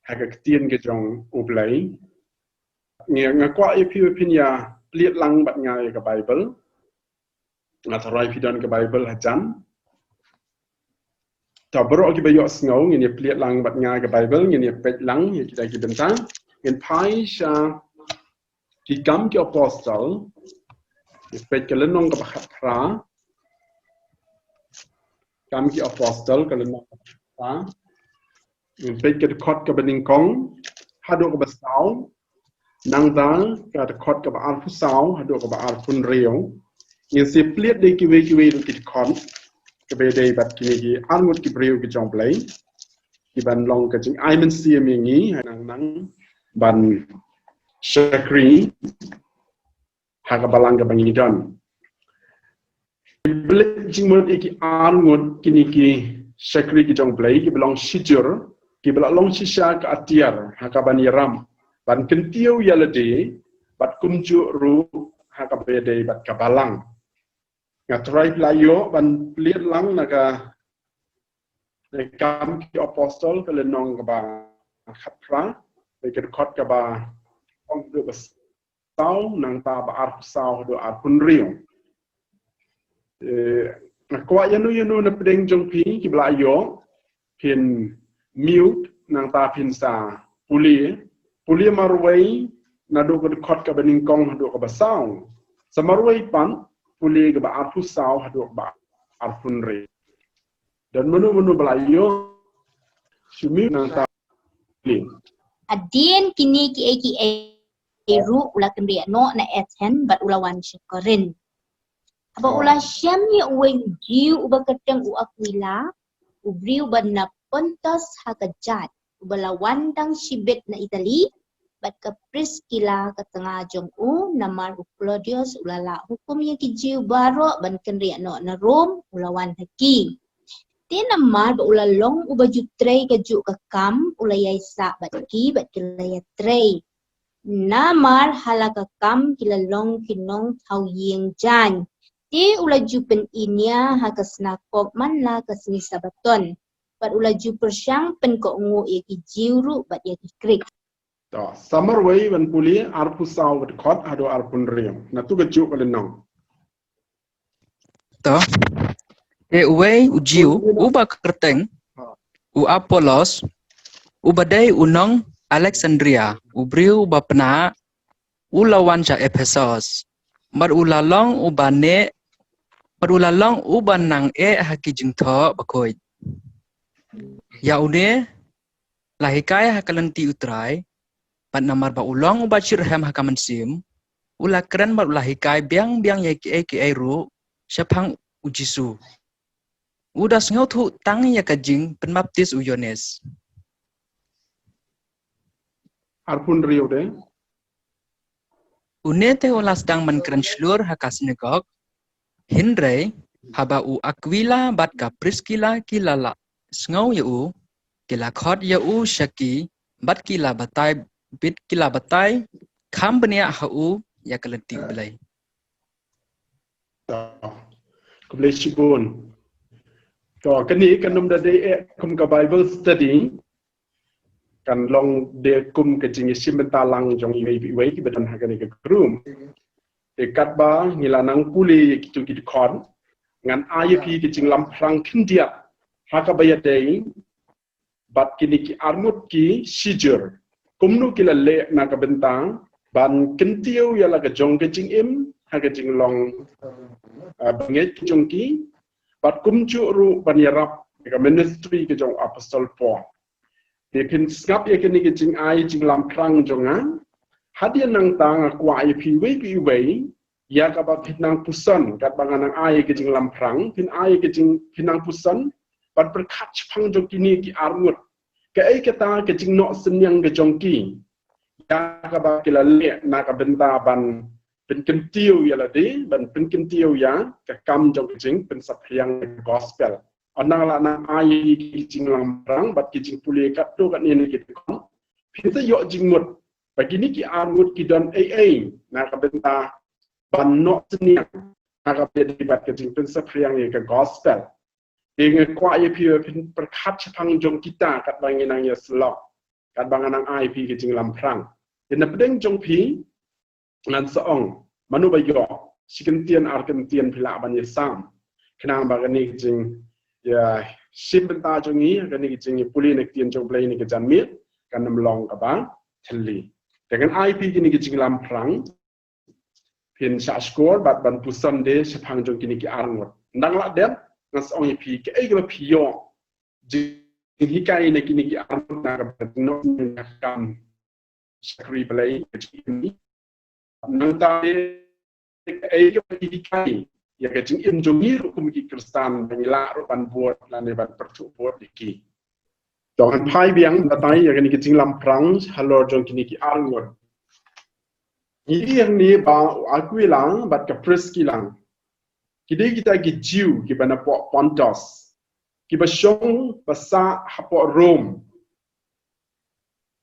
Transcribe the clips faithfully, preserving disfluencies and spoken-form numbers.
ha ka ktien ka jong U Blei. Nga, nga kwah ïa phi ba phin ïa plie lang bad nga ïa ka Bible. Nga tharai phi don ka Bible hajan. Ta baroh kiba ïohsngew, ngin ïa plie lang bad nga ka Bible, ngin ïa peit lang ïa kita ki bynta. Ngin phai sha Ki Kam ki Apostol, ngin peit ka lynnong kaba khatphra. Kam ki Apostol, ka lynnong kaba khatphra. Ngin peit ka dkhot kaba nyngkong haduh kaba saw. Nangta ka dkhot kaba arphew saw haduh kaba arphew hynriew. Ngin sa plie de kiwei kiwei ruh ki dkhot, kaba dei bad kine ki arngut ki briew ki jong U Blei, kiban long ka jingai mynsiem ïa ngi, nang nang ban shakri ha ka balang kaba ngi don. Plie jingmut ïa ki arngut kine ki shakri ki jong U Blei, kiba long shijur, kiba la long shisha ka atiar ha kaban ïarap, ban kyntiew ïa lade, bad kumjuh ruh ha kaba dei bad ka balang. Nga tharai phi la ïoh ban plie lang na ka, na Kam ki Apostol, ka lynnong kaba khatphra, na ka dkhot kaba nyngkong haduh ba saw, nangta ba arphew saw haduh arphew hynriew. Eh, nga kwah ïano ïano na pdeng jong phi kiba la ïoh, phin mute, nangta phin sa pule, pule marwei naduh ka dkhot kaba nyngkong haduh kaba saw. Sa marwei pat, pule kaba arphew saw haduh kaba arphew hynriew. Don mano mano ba la ïoh, shu mute nangta pule. Hadien kine kiei kiei ruh u la kynriah noh na Athen bad u la wan sha Korinth. Haba u la shem ïa uwei u Jiw uba kyrteng u Akwila, u briew uba na Pontus ha ka jait, uba la wan dang shibit na Itali, bad ka Priskila ka tnga jong u, namar u Klaudius u la lah hukum ïa ki Jiw baroh ban kynriah noh na Rom, u la wan ha ki. Te namar ba u la long uba ju trei kajuh ka kam, u la ïaisah bad ki bad ki la ïatrei. Namar ha la ka kam ki la long ki nongthaw ïing jaiñ. Te u la ju pyni nia ha ka synagog man la ka sngi Sabaton. Bad u la ju pyrshang pynkohnguh ïa ki Jiw ruh bad ïa ki Grik. To, sa marwei ban pule arphew saw ka dkhot haduh arphew hynriew. Na tu ka juh ka lynnong. To, te uwei u Jiw uba kyrteng u Apollos, uba dei u nong Alexandria, u briew uba pynah, u la wan sha Ephesos. Bad u la long uba neh, bad u la long uba nang eh ha ki jingthoh bakhuid. Ïa une la hikai ha ka lynti U Trai, bad namar ba u long uba shitrhem ha ka mynsiem, u la kren bad u la hikai biang biang ïa kiei kiei ruh shaphang U Jisu. U da sngewthuh tang ïa ka jingpynbaptis u Ïoannis. Arphew hynriew de. Une te u la sdang ban kren shlur ha ka synagog, hynrei haba u Akwila bad ka Priskila ki la lah sngew ïa u, ki la khot ïa u sha ki, bad ki la batai, bad ki la batai kham bniah ha u ïa ka lynti U Blei. To, khublei shibun. To, kane kan ym da dei eh kum ka Bible study, kan long de kum ka jingïashim bynta lang jong iwei pa iwei kiba don ha kane ka group. Te katba ngi la nang pule ïa kitu ki dkhot, ngan ai ïa phi ka jinglamphrang khyndiat ha kaba ïadei bad kine ki arngut ki shijur. Kumno ki la leh na ka bynta ban kyntiew ïa la ka jong ka jingim ha ka jinglong, ah, bangeit jong ki, bad kumjuh ruh ban ïarap ïa ka ministry ka jong Apostol Paul. Te phin sngap ïa kane ka jingai jinglamphrang jong nga. Hadien nangta nga kwah ïa phi iwei pa iwei ïa kaba phin nang puson, katba nga nang ai ka jinglamphrang, phin ai ka jing, phin nang puson ban pyrkhat shaphang jong kine ki arngut. Kaei kata ka jingnoh synñiang ka jong ki ïa kaba ki la leh na ka bynta ban pynkyntiew ïa lade, ban pynkyntiew ïa ka kam jong ka jingpynsaphriang ïa ka gospel. Ynda nga la nang ai ki jinglamphrang bad ki jingpule katto katne na ki dkhot, phin sa ïoh jingmut ba kine ki arngut ki don ei ei na ka bynta ban noh synñiang na ka bynta bad ka jingpynsaphriang ïa ka gospel. Te nga kwah ïa phi ba phin pyrkhat shaphang jong kita katba ngi nang ïasyllok. katba ngan nang ai phi ka jinglamphrang. Te na pdeng jong phi ngan sa ong, mano ba ïoh shi kyntien ar kyntien phi lah ban ïasam, khnang ba kane ka jing, ïa, shim bynta jong ngi, kane ka jingïapule na ka ktien jong U Blei ne ka janmiet kan ym long kaba thylli. Te ngan ai phi kane ka jinglamphrang, phin shah shkor bad ban pyrshang de shaphang jong kine ki arngut. Nang lah dep ngan sa ong ïa phi kaei kaba phi ïoh jinghikai na kine ki arngut na kaba jingnoh na kam shakri Blei ka jingim. Nangta de kaei kaba phi hikai ïa ka jingim jong ngi ruh kum ki Khristan ba ngi lah ruh ban bud lane ban pyrthuh bud ïa ki. To ngan phai biang batai ïa kane ka jinglamphrang halor jong kine ki arngut. Ngi ïohi hangne ba u Aquila bad ka Priskila, ki dei kita ki Jiw kiba napoh Pontus, kiba shong ba sah hapoh Rom,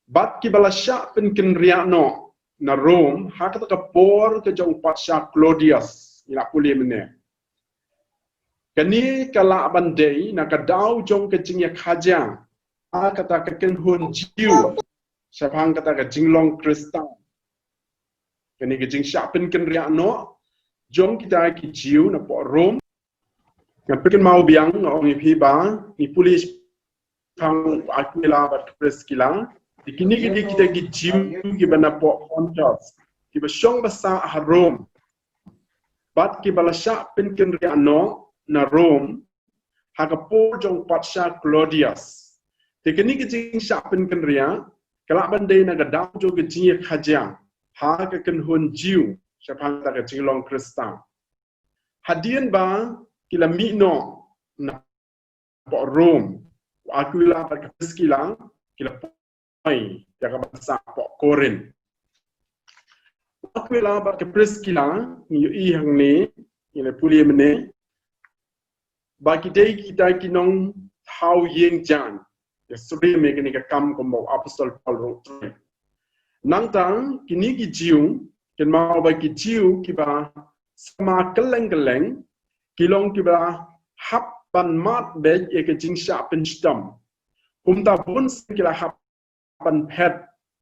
bad kiba la shah pynkynriah noh na Rom ha kata ka por ka jong u patsha Claudius, ngi la pule mynne. Kane ka lah ban dei na ka daw jong ka jingïakhaja ha kata ka kynhun Jiw shaphang kata ka jinglong Khristan. Kane ka jingshah pynkynriah noh jong kita ki Jiw napoh Rom. Ngan pynkynmaw biang, nga ong ïa phi ba ngi pule shaphang u Aquila bad ka Priskila. Te kine ki dei kita ki Jiw kiba napoh Pontus, kiba shong ba sah ha Rom, bad kiba la shah pynkynriah noh na Rom ha ka por jong patsha Claudius. Te kane ka jingshah pynkynriah ka lah ban dei na ka daw jong ka jingïakhaja ha ka kynhun Jiw shaphang kata ka jinglong Khristan. Hadien ba ki la mih noh napoh Rom, u Aquila bad ka Priskila ki la poi ïa ka ban sah hapoh Korinth. U Aquila bad ka Priskila, ngi ïohi hangne, ngi la pule mynne, ba ki dei kita ki nongthaw ïing jaiñ. Ïa syriem ïa kane ka kam kumba u Apostol Paul ruh u trei. Nangta kine ki Jiw, kynmaw ba ki Jiw kiba samla kylleng kylleng, ki long kiba hap ban mad beit ïa ka jingshah pynshitom. Kumta bun sien ki la hap ban phet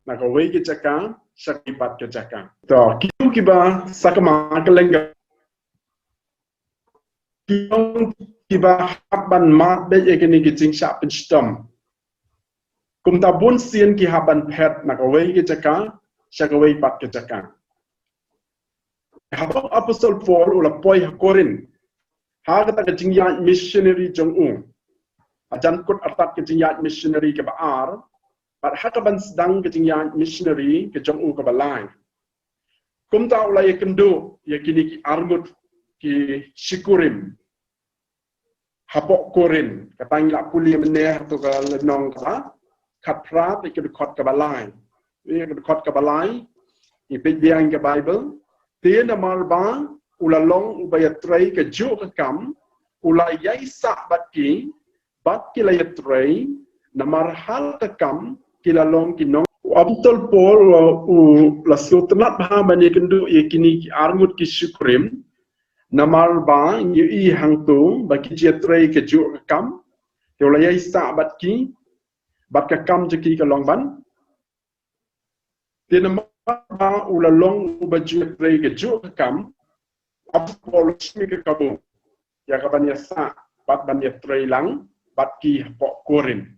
na kawei ka jaka sha kawei pat ka jaka. To, ki Jiw kiba samla kylleng kylleng, ki long kiba hap ban mad beit ïa kane ka jingshah pynshitom. Kumta bun sien ki hap ban phet na kawei ka jaka sha kawei pat ka jaka. Haba u Apostol Paul u la poi ha Korinth ha kata ka jingïaid missionary jong u, hajan kut artat ka jingïaid missionary kaba ar, bad ha ka ban sdang ka jingïaid missionary ka jong u kaba lai, kumta u la ïakynduh ïa kine ki arngut ki shikurim hapoh Korinth. Kata ngi la pule mynne ha kato ka lynnong kaba khatphra, ïa ka dkhot kaba lai. Ïa ka dkhot kaba lai, ngi peit biang ka Baibl. Te namar ba u la long uba ïatrei kajuh ka kam, u la ïaisah bad ki, bad ki la ïatrei, namar ha la ka kam ki la long ki nong. U Apostol Paul u la, u la sngewtynnat bha ban ïakynduh ïa kine ki arngut ki shikurim, namar ba ngi ïohi hangto ba ki ïatrei kajuh ka kam, te u la ïaisah bad ki, bad ka kam jong ki ka long ban. Te namar ba u la long uba ju ïatrei kajuh ka kam, u Apostol Paul u la shim ïa ka kabu ïa ka ban ïasah bad ban ïatrei lang bad ki hapoh Korinth.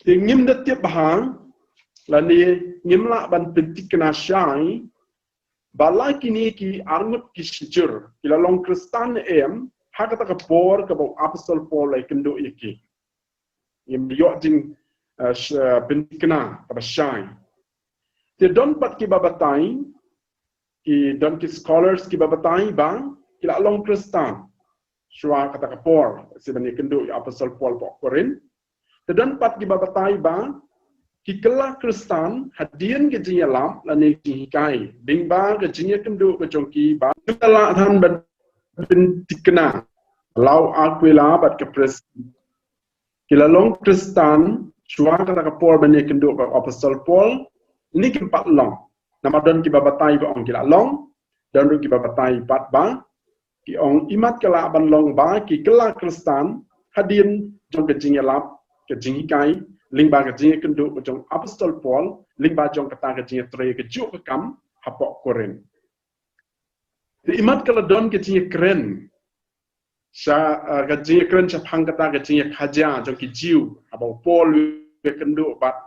Te ngim da tip bha, lane ngim lah ban pynthikna shai ba la kine ki arngut ki shijur ki la long Khristan ne em ha kata ka por kaba u Apostol Paul u la ïakynduh ïa ki. Ngim ïoh jing, eh, sh-, eh, pynthikna kaba shai. Te don pat kiba batai, ki don ki scholars kiba batai ba ki la long Khristan shuwa kata ka por, shuwa ban ïakynduh ïa u Apostol Paul hapoh Korinth. Te don pat kiba batai ba ki kylla Khristan hadien ka jingïalap lane jinghikai, lyngba ka jingïakynduh ka jong ki ba ki la lah than ban pynthikna, la u Aquila bad ka Pris-, ki la long Khristan shuwa kata ka por ban ïakynduh bad u Apostol Paul, ne kim pat long. Namar don kiba batai ba ong ki la long, don ruh kiba batai pat ba ki ong imat ka lah ban long ba ki kylla Khristan hadien jong ka jingïalap ka jinghikai lyngba ka jingïakynduh ka jong Apostol Paul lyngba jong kata ka jingïatrei ka juh ka kam hapoh Korinth. Te imat ka la don ka jingïakren sha, uh, ka jingïakren shaphang kata ka jingïakhaja jong ki Jiw haba u Paul u ïakynduh bad,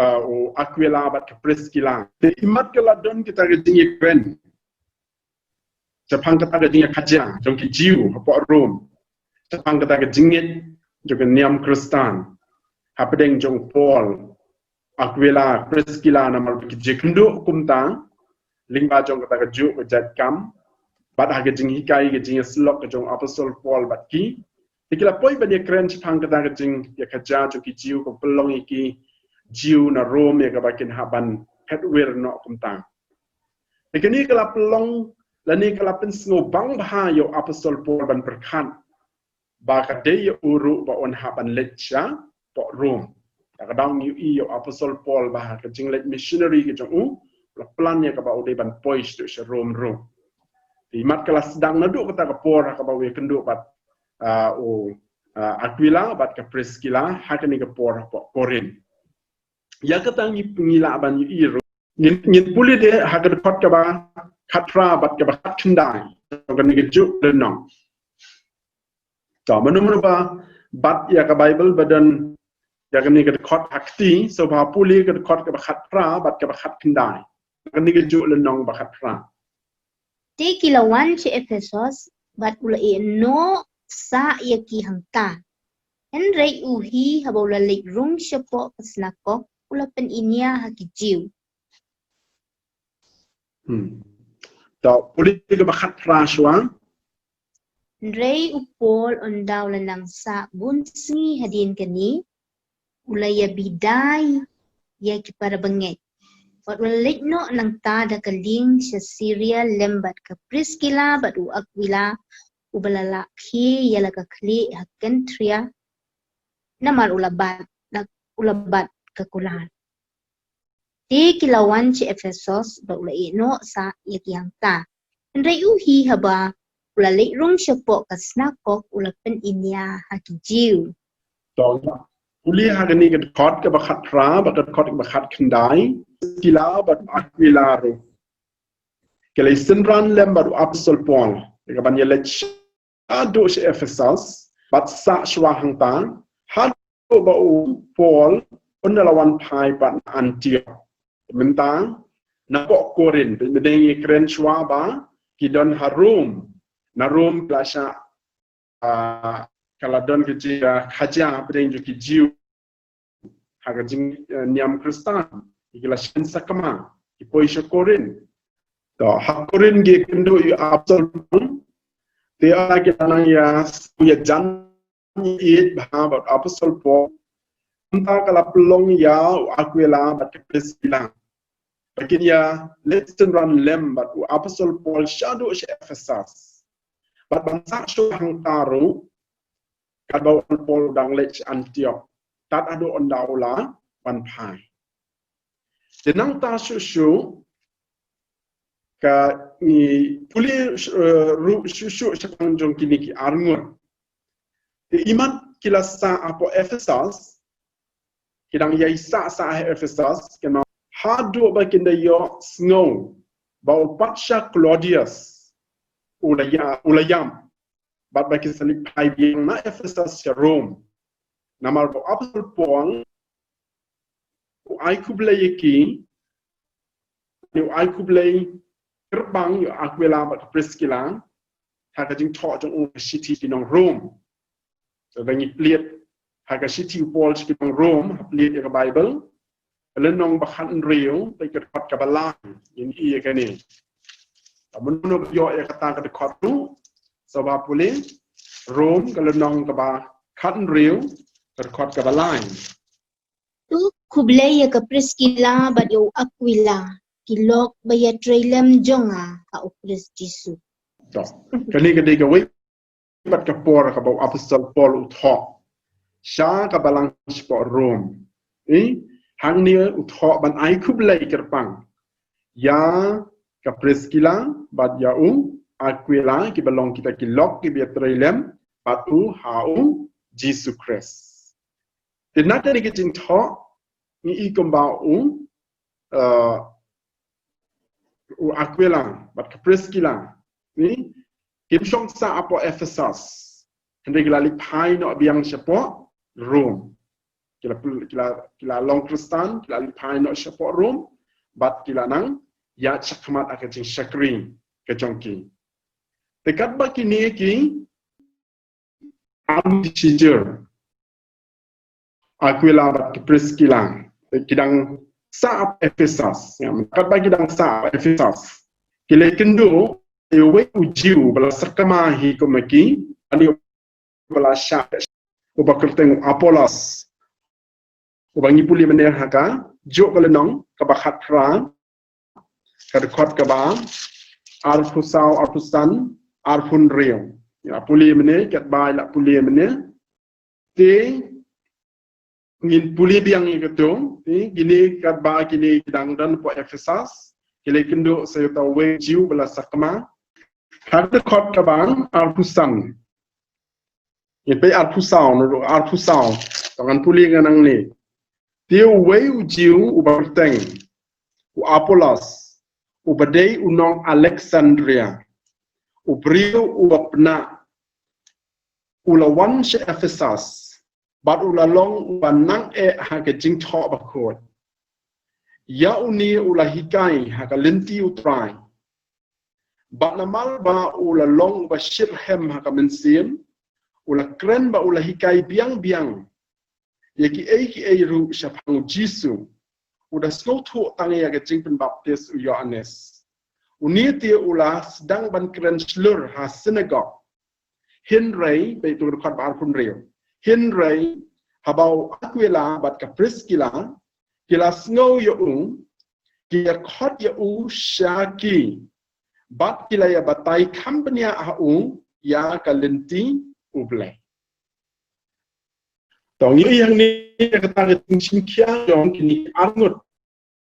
uh, u Aquila bad ka Priskila. Te imat ka la don kata ka jingïakren shaphang kata ka jingïakhaja jong ki Jiw hapoh Rom, shaphang kata ka jingngeit jong ka niam Khristan hapdeng jong u Paul, Aquila, Priskila, namar ba ki jingïakynduh kumta lyngba jong kata ka juh ka jait kam bad ha ka jinghikai ka jingïasyllok ka jong Apostol Paul bad ki. Te ki la poi ban ïakren shaphang kata ka jingïakhaja jong ki Jiw, ka pynlong ïa ki Jiw na Rom ïa kaba kin hap ban phet wir noh kumta. Te kane ka la pynlong lane ka la pynsngewbang bha ïa u Apostol Paul ban pyrkhat ba ka dei ïa u ruh ba un hap ban leit shapoh Rom. Ïa ka dang ïohi ïa u Apostol Paul ba ha ka jingleit missionary ka jong u, la plan ïa kaba u dei ban poi shaduh sha Rom ruh. Te imat ka la sdang naduh kata ka por ha kaba u ïakynduh bad, uh, u, uh, Aquila bad ka Priskila ha kane ka por hapoh Korinth. Ïa kata ngi, ngi lah ban ïohi ruh. Ngin, ngin pule de ha ka dkhot kaba khatphra bad kaba khatkhyndai jong kane ka juh lynnong. To, mano mano ba bat ïa ka Bible ba don ïa kane ka dkhot ha kti, sngewbha pule ka dkhot kaba khatphra bad kaba khatkhyndai. Kane ka juh lynnong ba khatphra. Te ki la wan sha Ephesos bad u la ïeh noh sah ïa ki hangta. Hynrei u hi haba u la leit rung shapoh ka synagog u la pyniñia ha ki Jiw. Hmm. To, pule kaba khatphra shuwa. Hynrei u Paul ynda u la nang sah bun sngi hadien kane u la ïabidai ïa ki para bangeit. Bad u la leit noh nangta da ka lieng sha Siria lem bad ka Priskila bad u Aquila uba la lah khie ïa la ka khlieh ha Kenkhria namar u la bat, u la bat ka kular. Te ki la wan sha Ephesos bad u la ïeh noh sah ïa ki hangta. Hynrei u hi haba u la leit rung shapoh ka synagog u la pyniñia ha ki Jiw. To, pule ha kane ka dkhot kaba khatphra bad ka dkhot kaba khatkhyndai. Priskila bad Aquila ruh ki la ïasynran lem bad u Apostol Paul ïa kaban ïaleit shaduh sha Ephesos bad sah shuwa hangta haduh ba u Paul un da la wan phai pat na Antiok. Mynta napoh Korinth, mynta ngi kren shuwa ba ki don ha Rom. Na Rom ki la shah, ah, ka la don ka jingkhaja hapdeng jong ki Jiw ha ka jing, eh, niam Khristan. Ki la shim sakma, ki poi sha Korinth. To, ha Korinth ki ïakynduh ïa u Apostol Paul. Te ynda ki la nang ïa, ïajan ïeit bha bad u Apostol Paul, mynta ka la pynlong ïa u Aquila bad ka Priskila ba kin ïaleit synran lem bad u Apostol Paul shaduh sha Ephesos. Bad ban sah shuwa hangta ruh katba u Paul u dang leit sha Antiok tad haduh ynda u la wan phai. Te nangta shuh shuh ka ngi pule, eh, ruh shuh shuh shaphang jong kine ki arngut. Te imat ki la sah hapoh Ephesos, ki dang ïai sah sah ha Ephesos, kane haduh ba kin da ïohsngew ba u patsha Claudius u la ïa, u la ïam. Bad ba ki sa leit phai biang na Ephesos sha Rom. Namar ba u Apostol Paul u ai khublei ïa ki, u ai khublei kyrpang ïa u Aquila bad ka Priskila ha ka jingthoh jong u ka shithi ki nong Rom. To, ba ngi plie ha ka shithi u Paul sha ki nong Rom, ha plie ïa ka Bible, ka lynnong ba khathynriew, bad ka dkhot kaba lai, ngin ïohi ïa kane. Te mano mano ba ïoh ïa kata ka dkhot ruh, sngewbha pule, Rom ka lynnong kaba khathynriew, ka dkhot kaba lai. To khublei ïa ka Priskila bad ïa u Aquila, ki lok ba ïatrei lem jong nga ha u Khrist Jisu. To, kane ka dei kawei pat ka por kaba u Apostol Paul u thoh sha ka balang shapoh Rom. Eh, hangne u thoh ban ai khublei kyrpang ïa ka Priskila bad ïa u Aquila, kiba long kita ki lok kiba ïatrei lem bad u ha u Jisu Khrist. Te na kane ka jingthoh, ngi i kumba u, uh, u Aquila bad ka Priskila, ne, kim shong sah hapoh Ephesus. Hynrei ki la leit phai noh biang shapoh Rom. Ki la, ki la, ki la long Khristan, ki la leit phai noh shapoh Rom, bad ki la nang ïaid shakhmat ha ka jingshakri ka jong ki. Te katba kine ki arngut shijur, Aquila bad ki Priskila, te ki dang sah hapoh Ephesus. Ïa, katba ki dang sah hapoh Ephesus, ki la ïakynduh ïa uwei u Jiw ba la sakma hi kum ma ki, bad uba la shah, uba kyrteng u Apollos, uba ngi pule mynne ha kajuh ka lynnong kaba khatphra, ka dkhot kaba arphew saw, arphew san, arphew hynriew. Ïa pule mynne, katba la pule mynne. Te ngin pule biang ïa kato, te kine katba kine ki dang don hapoh Ephesus, ki la ïakynduh sa ïa uta uwei u Jiw ba la sakma. Ha ka dkhot kaba arphew san. Ngin peit arphew saw, naduh arphew saw. Te ngan pule nga nangne. Te uwei u Jiw uba kyrteng u Apollos, uba dei u nong Alexandria, u briew uba pnah, u la wan sha Ephesus, bad u la long uba nang eh ha ka jingthoh bakhuid. Ïa une u la hikai ha ka lynti U Trai. Bad namar ba u la long uba shitrhem ha ka mynsiem, u la kren bad u la hikai biang biang ïa kiei kiei ruh shaphang U Jisu. U da sngewthuh tang ïa ka jingpynbaptis u Ïoannis. Une te u la sdang ban kren shlur ha synagog. Hynrei, peit tu ka dkhot ba arphew hynriew. Hynrei, haba u Aquila bad ka Priskila ki la sngew ïa u, ki ïa khot ïa u sha ki, bad ki la ïa batai kham bniah ha u ïa ka lynti U Blei. To ngi ïa hangne ïa kata ka jingshim khia jong kine ki arngut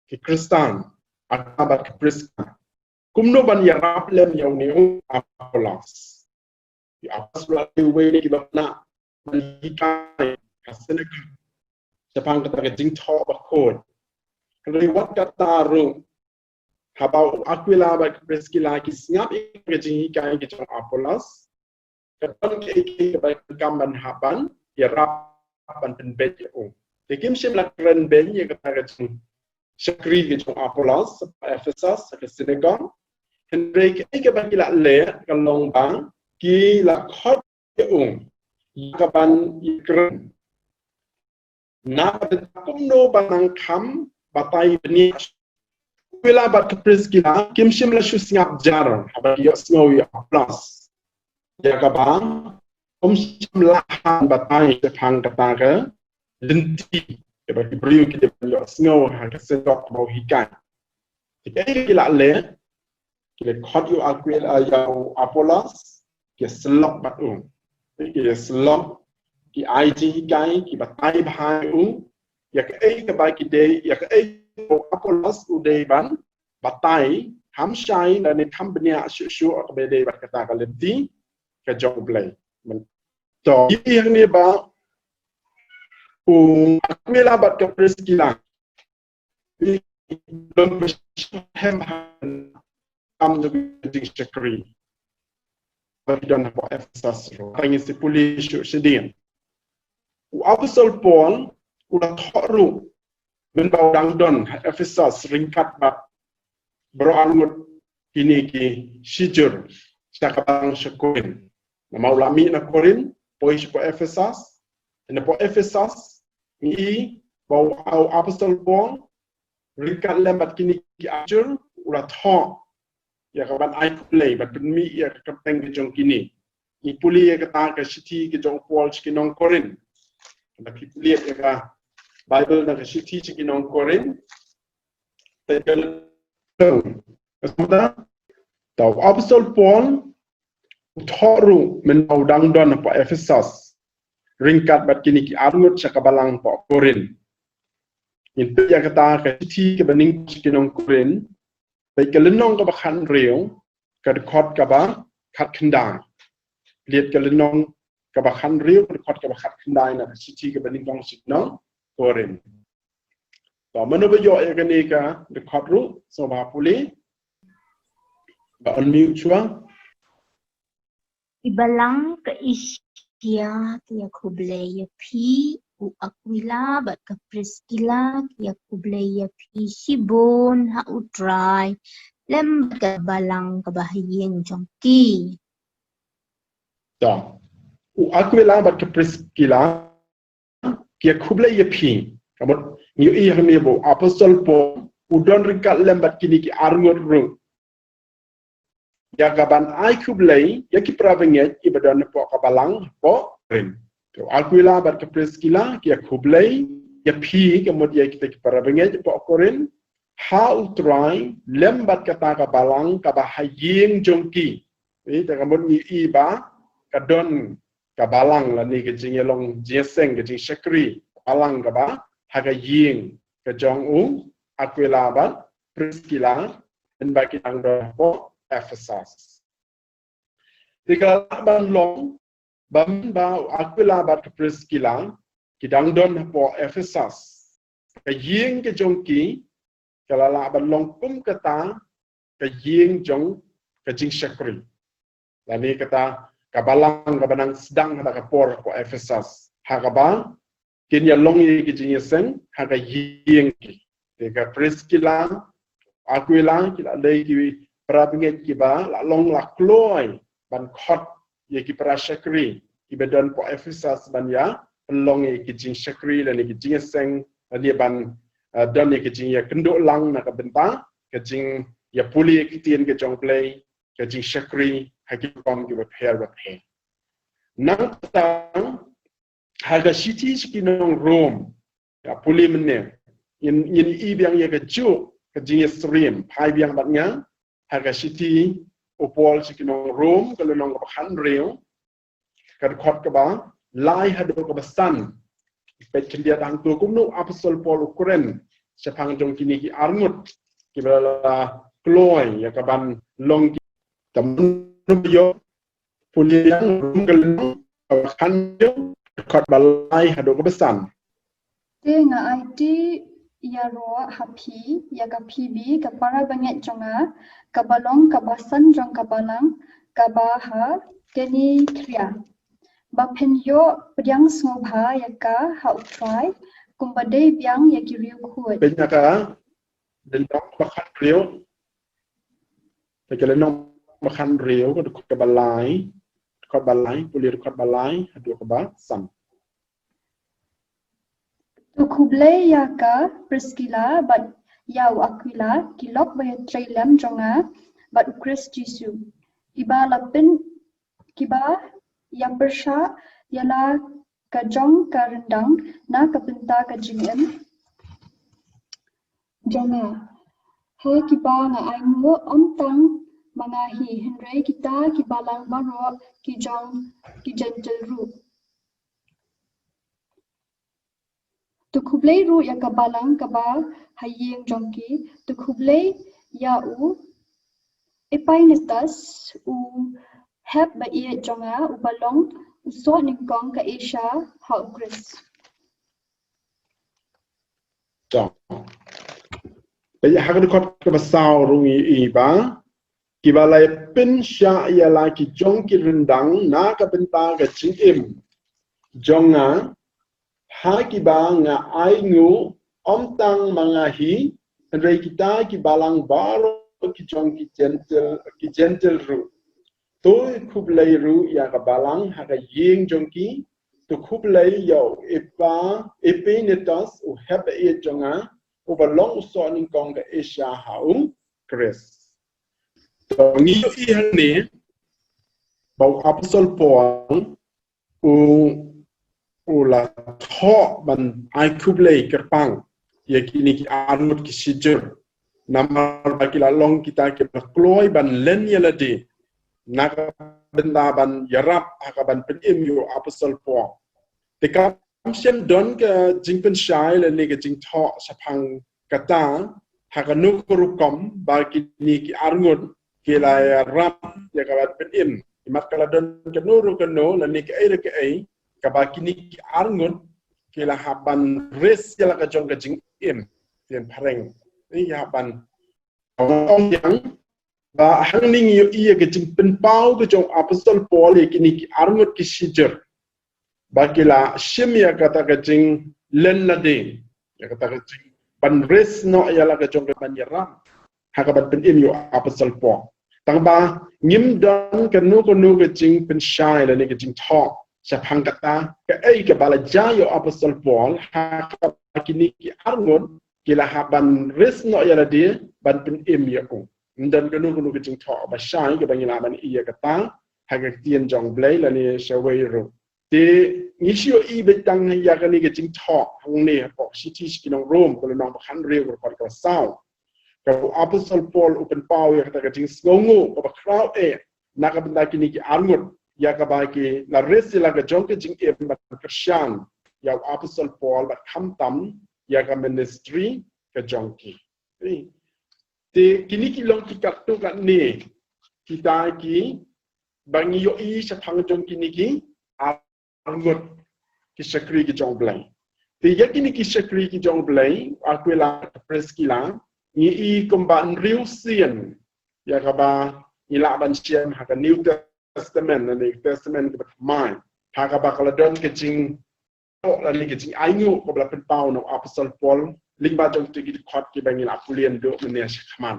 ki Khristan, Aquila bad ka Priskila. Kumno ban ïarap lem ïa une u Apollos. Ïa Apollos u la dei uwei na kiba pnah ban hikai ha synagog shaphang kata ka jingthoh bakhuid. Hynrei wat kata ruh, haba u Aquila bad ka Priskila ki sngap ïa ka jinghikai ka jong u Apollos, ka don kiei kiei kiba donkam ban hap ban ïarap ban pynbeit ïa u. Te kim shym la kren beiñ ïa kata ka jingshakri ka jong u Apollos ha Ephesus ha ka synagog. Hynrei kiei kiba ki la leh ka long ba ki la khot ïa u ïa kaban ïakren na ka bynta kumno ban nang kham batai bniah. Aquila bad ka Priskila kim shym la shu sngap jar haba ki ïohsngew ïa u Apollos ïa kaba um shym la han batai shaphang kata ka lynti kaba ki briew ki dei ban ïohsngew ha ka synagog ba u hikai. Te kaei ki la leh, ki la khot ïa u Aquila, ïa u Apollos, ki syllok bad u. Ki syllok, ki ai jinghikai, ki batai bha ïa u ïa kaei kaba ki dei, ïa kaei u Apollos u dei ban batai, kham shai lane kham bniah shuh shuh kaba dei bad kata ka lynti ka jong U Blei. To ïa hangne ba u Aquila bad ka Priskila Hem ha kam jong ka jingshakri ba ki don hapoh Ephesus ruh. Tang ngi sa pule shuh shadien. U Apostol Paul u la thoh ruh mynba u dang don ha Ephesus ryngkat bad baroh arngut kine ki shijur sha ka balang sha Korinth. Namar u la mih na Korinth, poi sha hapoh Ephesus, na hapoh Ephesus, ngi i ba u, u Apostol Paul ryngkat lem bad kine ki shijur u la thoh ïa ka ban ai khublei bad pynmih ïa ka kyrteng ka jong kine. Ngi pule ïa kata ka shithi ka jong u Paul sha ki nong Korinth. Lada phi pule ïa ka Bible na ka shithi sha ki nong Korinth, te ka, ka, ta u Apostol Paul u thoh ruh mynba u dang don hapoh Ephesus ryngkat bad kine ki arngut sha ka balang hapoh Korinth. Ngin peit ïa kata ka shithi kaba nyngkong sha ki nong Korinth, peit ka lynnong kaba khathynriew, ka dkhot kaba khatkhyndai. Peit ka lynnong kaba khathynriew, dkhot kaba khatkhyndai na ka shithi kaba nyngkong sha ki nong Korinth. To, mano ba ïoh ïa kane ka dkhot ruh, sngewbha pule. Ba unmute shuwa. Ki balang ka Asia ki ïa khublei ïa phi, u Aquila bad ka Priskila ki ïa khublei ïa phi shibun ha U Trai lem bad ka balang kaba ha ïing jong ki. To, u Aquila bad ka Priskila ki ïa khublei ïa phi. Ka mut ngi ïohi hangne ba u Apostol Paul u don ryngkat lem bad kine ki arngut ruh ïa kaban ai khublei ïa ki para bangeit kiba don hapoh ka balang hapoh Korinth. To, u Aquila bad ka Priskila ki ïa khublei ïa phi, ka mut ïa kita ki para bangeit hapoh Korinth, ha U Trai lem bad kata ka balang kaba ha ïing jong ki. Eh, te ka mut ngi ïohi ba ka don ka balang lane ka jingïalong jingïaseng, ka jingshakri, ka balang kaba ha ka ïing ka jong u Aquila bad Priskila, hynrei ba ki dang don hapoh Ephesus. Te ka lah ban long ba mynba u Aquila bad ka Priskila ki dang don hapoh Ephesus, ka ïing ka jong ki ka la lah ban long kum kata ka ïing jong ka jingshakri. Lane kata ka balang kaba nang sdang ha ka por hapoh Ephesus, ha kaba kin ïa long ïa ki jingïaseng ha ka ïing ki. Te ka Priskila, Aquila ki la dei ki para bangeit kiba la long la kloi ban khot ïa ki para shakri kiba don hapoh Ephesus ban ïa pynlong ïa ki jingshakri lane ki jingïaseng lane ban, eh, don ïa ki jingïakynduh lang na ka bynta ka jingïapule ïa ki ktien ka jong U Blei, ka jingshakri ha ki rukom kiba pher bapher. Nangta ha ka shithi sha ki nong Rom, ïa pule mynne, ngin, ngin ïohi biang ïa kajuh ka jingïasyriem. Phai biang bad nga ha ka shithi u Paul sha ki nong Rom, ka lynnong kaba khathynriew, ka dkhot kaba lai haduh kaba san. Peit khyndiat hangto kumno u Apostol Paul u kren shaphang jong kine ki arngut kiba la kloi ïa kaban long ki. Te mano ba ïoh, pule ïa nga, Rom ka lynnong kaba khathynriew, dkhot ba lai haduh kaba san. Te nga aiti ïaroh ha phi ïa ka Phoebe ka para bangeit jong nga, kaba long ka basan jong ka balang kaba ha Kenkrea, ba phin ïoh pdiang sngewbha ïa ka ha U Trai kumba dei biang ïa ki riewkhuid. Peit na ka lynnong ba khathynriew. Te ka lynnong ba khathynriew, ka dkhot ba lai, dkhot ba lai, pule dkhot ba lai haduh kaba san. To khublei ïa ka Priskila bad ïa u Aquila, ki lok ba ïatrei lem jong nga bad U Khrist Jisu, kiba la pyn, kiba ïa pyrshah ïa la ka jong ka ryndang na ka bynta ka jingim jong nga, ha kiba nga ainguh, ym tang ma nga hi, hynrei kita ki balang baroh ki jong ki Jentil ruh. To khublei ruh ïa ka balang kaba ha ïing jong ki. To khublei ïa u Epaphrodita, u hep ba ïeit jong nga, uba long u soh nyngkong ka Asia ha U Khrist. To, peit ha ka dkhot kaba saw ruh ngi ïohi ba, kiba la pynshah ïa la ki jong ki ryndang na ka bynta ka jingim jong nga, ha kiba nga ainguh, ym tang ma nga hi, hynrei kita ki balang baroh ki jong ki Jentil, ki Jentil ruh. To khublei ruh ïa ka balang ha ka ïing jong ki. To khublei ïa u Epa, Epaphrodita, u hep ba ïeit jong nga, uba long u soh nyngkong ka Asia ha U Khrist. To ngi ïohi hangne ba u Apostol Paul u, u la thoh ban ai khublei kyrpang ïa kine ki arngut ki shijur, namar ba ki la long kita kiba kloi ban len ïa lade na ka bynta ban ïarap ha kaban pynim ïa u Apostol Paul. Te kam shym don ka jingpynshai lane ka jingthoh shaphang kata ha kano ka rukom ba kine ki arngut ki la ïarap ïa kaban pynim Imat ka la don kano ruh kano, lane kaei re kaei, kaba kine ki arngut ki la hap ban risk ïa la ka jong ka jingim. Tien phareng. Ïa la hap ban ong ïa ba hangne ngi ïohi ïa ka jingpynpaw ka jong u Apostol Paul ïa kine ki arngut ki shijur. Ba ki la shim ïa kata ka jinglen lade, ïa kata ka jing ban risk noh ïa la ka jong ka ban ïarap ha ka ban pynim ïa u Apostol Paul. Tang ba ngim don kano kano ka jingpynshai lane ka jingthoh shaphang kata kaei kaba la jia ïa u Apostol Paul ha kaba kine ki arngut ki la hap ban risk noh ïa lade ban pynim ïa u. Ngim don kano kano ka jingthoh ba shai kaba ngi lah ban ïohi ïa kata ha ka ktien jong u Blei lane shawei ruh. Te ngi shu ïohi beit tang ïa kane ka jingthoh hangne hapoh shithi sha ki nong Rom, ka lynnong ba khathynriew, ka dkhot kaba saw. Kaba u Apostol Paul u pynpaw ïa kata ka jingsngewnguh kaba khraw eh na ka bynta kine ki arngut, ïa kaba ki la risk ïa la ka jong ka jingim ban kyrshan ïa u Apostol Paul bad khamtam ïa ka ministry ka jong ki. Te kine ki long ki katto katne kita kiba ngi ïohi shaphang jong kine ki arngut ki shakri ki jong u Blei. Te ïa kine ki shakri ki jong u Blei, u Aquila, Priskilla, ngi i kumba hynriew sien ïa kaba ngi lah ban shem ha ka New Testament, lane Testament kaba thymmai, ha kaba ka la don ka jing lane ka jingainguh kaba la pynpaw na u Apostol Paul lyngba jong kito ki dkhot kiba ngi la pule naduh mynne shakhmat.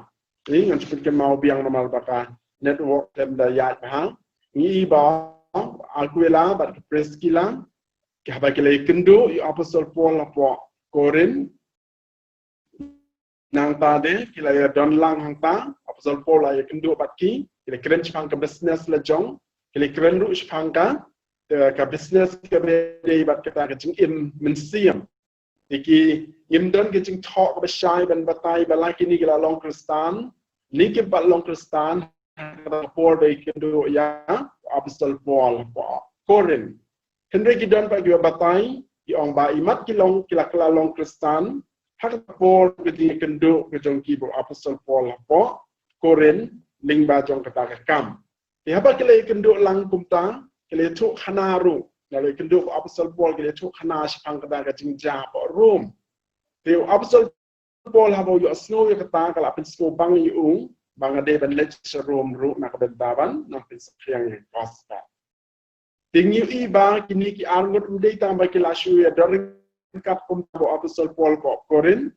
Ngan shu pynkynmaw biang namar ba ka network tem da ïaid bha. Ngi i ba u Aquila bad ka Priskilla, ki haba ki la ïakynduh ïa u Apostol Paul hapoh Korinth, nangta de ki la ïadon lang hangta, u Apostol Paul la ïakynduh bad ki, ki la kren shaphang ka business la jong, ki la kren ruh shaphang ka, eh, ka business kaba dei bad kata ka jingim mynsiem. Te ki, ngim don ka jingthoh kaba shai ban batai ba la kine ki la long Khristan ne kim pat long Khristan ha kata ka por ba ïakynduh ïa u Apostol Paul hapoh Korinth. Hynrei ki don pat kiba batai, ki ong ba imat ki long, ki la kylla long Khristan ha kata ka por ka jingïakynduh ka jong ki bad u Apostol Paul hapoh Korinth lyngba jong kata ka kam. Te haba ki la ïakynduh lang kumta, ki la ïathuh khana ruh, la ïakynduh bad u Apostol Paul, ki la ïathuh khana shaphang kata ka jingjia hapoh Rom. Te u Apostol Paul haba u ïohsngew ïa kata, ka la pynsngewbang ïa u ba nga dei ban leit sha Rom ruh na ka bynta ban nang pynsaphriang ïa ka gospel. Te ngi ïohi ba kine ki arngut ym dei tang ba ki la shu ïadon ryngkat kumta bad u Apostol Paul hapoh Korinth,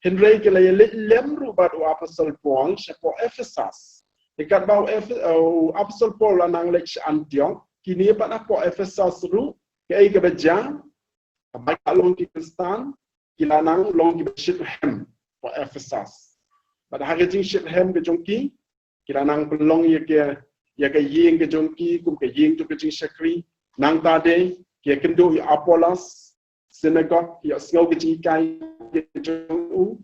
hynrei ki la ïaleit lem ruh bad u Apostol Paul shapoh Ephesus. Te katba u Ephe-, uh, u Apostol Paul u la nang leit sha Antioch, kine pat hapoh Ephesus ruh, kaei kaba jia, haba ki la long ki Khristan, ki la nang long kiba shitrhem hapoh Ephesus. Bad ha ka jingshitrhem ka jong ki, ki la nang pynlong ïa ka, ïa ka ïing ka jong ki kum ka ïing jong ka jingshakri. Nangta de ki ïakynduh ïa u Apollos, synagog, ïohsngew ka jinghikai ka jong u.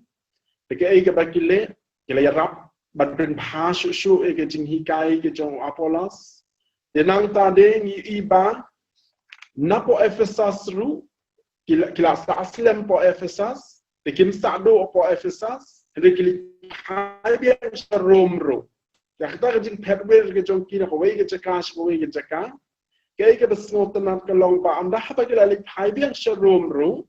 Te kaei kaba ki leh, ki la ïarap ban pynbha shuh shuh ïa ka jinghikai ka jong u Apollos. Te nangta de ngi i ba napoh Ephesus ruh, ki la, ki la sah slem hapoh Ephesus, te kim sah duh hapoh Ephesus, hynrei ki leit phai biang sha Rom ruh. Ïa kata ka jingphet wir ka jong ki na kawei ka jaka sha kawei ka jaka. Kaei kaba sngewtynnat ka long ba ynda haba ki la leit phai biang sha Rom ruh,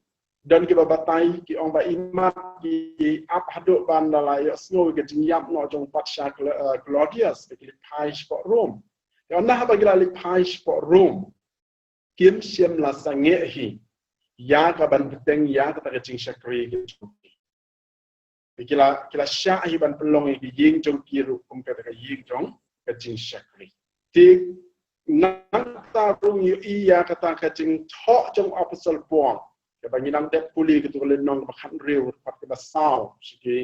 don kiba batai ki ong ba imat ki ap haduh ban da la ïohsngew ka jingïap noh jong u patsha Cla-, eh, Claudius, ki leit phai shapoh Rom. Ynda haba ki la leit phai shapoh Rom, kim shym la sangeh hi ïa ka ban bteng ïa kata ka jingshakri ka jong ki. Ki la, ki la shah hi ban pynlong ïa ka ïing jong ki ruh kum kata ka ïing jong ka jingshakri. Te nangta ruh ngi ïohi ïa kata ka jingthoh jong u Apostol Paul, kaba ngi nang dep pule, kato ka lynnong kaba khathynriew, dkhot kaba saw, sha ki,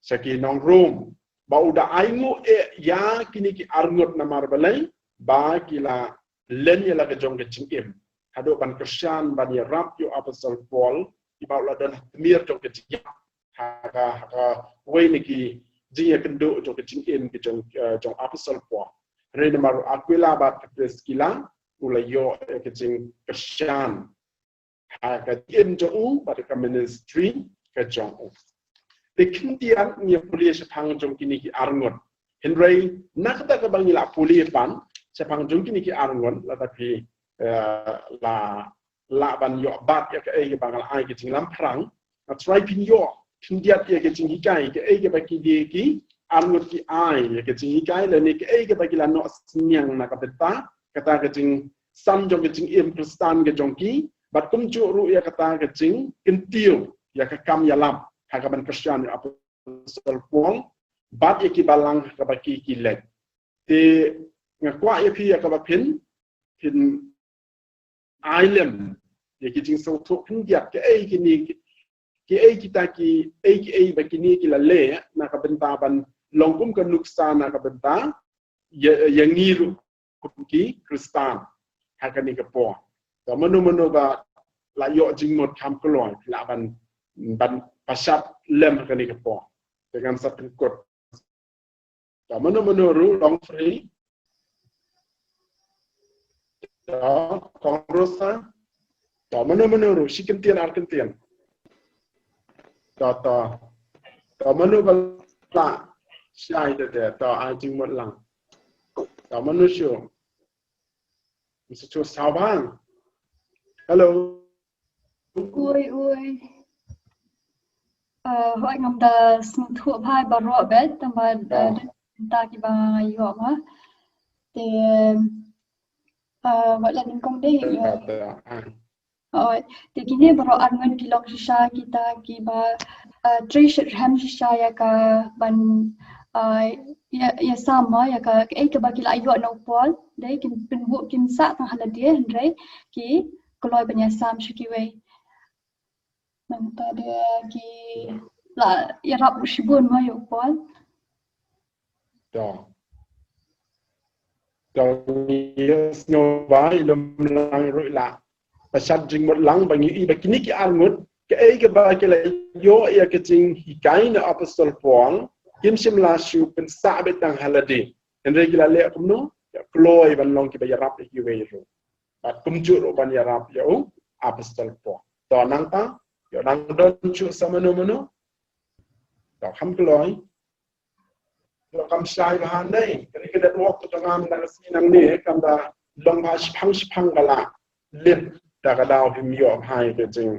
sha ki nong Rom, ba u da ainguh eh ïa kine ki arngut namar balei, ba ki la len ïa la ka jong ka jingim haduh ban kyrshan ban ïarap ïa u Apostol Paul, kiba u la don ha tmier jong ka jingïap ha ka, ha kawei na ki jingïakynduh jong ka jingim ka jong, eh, jong u Apostol Paul. Hynrei namar u Aquila bad ka Priskilla, u la ïoh, eh, ka jingkyrshan ha ka jingim jong u bad ka ministry ka jong u. Te khyndiat ngi ïa pule shaphang jong kine ki arngut. Hynrei na kata kaba ngi la pule pat, shaphang jong kine ki arngut, lada phi, eh, la, lah ban ïoh bat ïa kaei kaba nga la ai ka jinglam phrang. Nga trai phin ïoh khyndiat ïa ka jinghikai, kaei kaba kine ki arngut ki ai ïa ka jinghikai, lane kaei kaba ki la noh synñiang na ka bynta kata ka jingsan jong ka jingim Khristan ka jong ki, bad kumjuh ruh ïa kata ka jingkyntiew ïa ka kam ïalap ha kaban kyrshan ïa u Apostol Paul bad ïa ki balang ha kaba ki ki leit. Te nga kwah ïa phi ïa kaba phin, phin ai lem ïa ki jingsngewthuh khyndiat, kaei kine, kaei kita ki, ei, kaei ba kine ki la leh na ka bynta ban long kum ka nuksa na ka bynta ïa, ïa ngi ruh kum ki Khristan ha kane ka por. To mano mano ba la ïoh jingmut, kham kloi lah ban, ban pashat lem ha kane ka por. Te ngan sa pynkut. To mano mano ruh, long free. To Kong Rosa. To mano mano ruh, shi kyntien ar kyntien. To, to. To mano ba la shai te te, to ai jingmut lang. To mano shuh. Mr. Cho Sawang. Hello. Ui, ui. Uh, hoi, ngam da sngewthuh bha baroh beit, tang ba, uh, da kiba nga ïoh ma. Te, uh, wat la nyngkong dei, uh, hoi, te kine baroh arngut ki long shisha kita kiba, uh, trei shitrhem shisha ïa kaban, uh, ïa, ïasam ma ïa ka, kaei kaba ki la ïoh na u Paul, dei kin pynbud, kin sah tang ha lade, hynrei ki kloi ban ïasam sha kiwei. Nangta de ki la ïarap shibun ma ïa u Paul. To. To, ïa, sngewbha i lum lang ruh la pashat jingmut lang ba ngi i ba kine ki arngut, kaei kaba ki la ïoh ïa ka jinghikai na u Apostol Paul, kim shym la shu pynsah beit tang ha lade. Hynrei ki la leh kumno? Ïa kloi ban long kiba ïarap ïa kiwei ruh. Bad kumjuh ruh ban ïarap ïa u Apostol Paul. To nangta, ïa nang don shuh sa mano mano. To kham kloi. Ïa kam shai bha ne, kane ka network ka jong nga mynta ka sngi nangne, kam da long bha shiphang shiphang ka la lip, da ka daw phim ïoh bha ïa ka jing,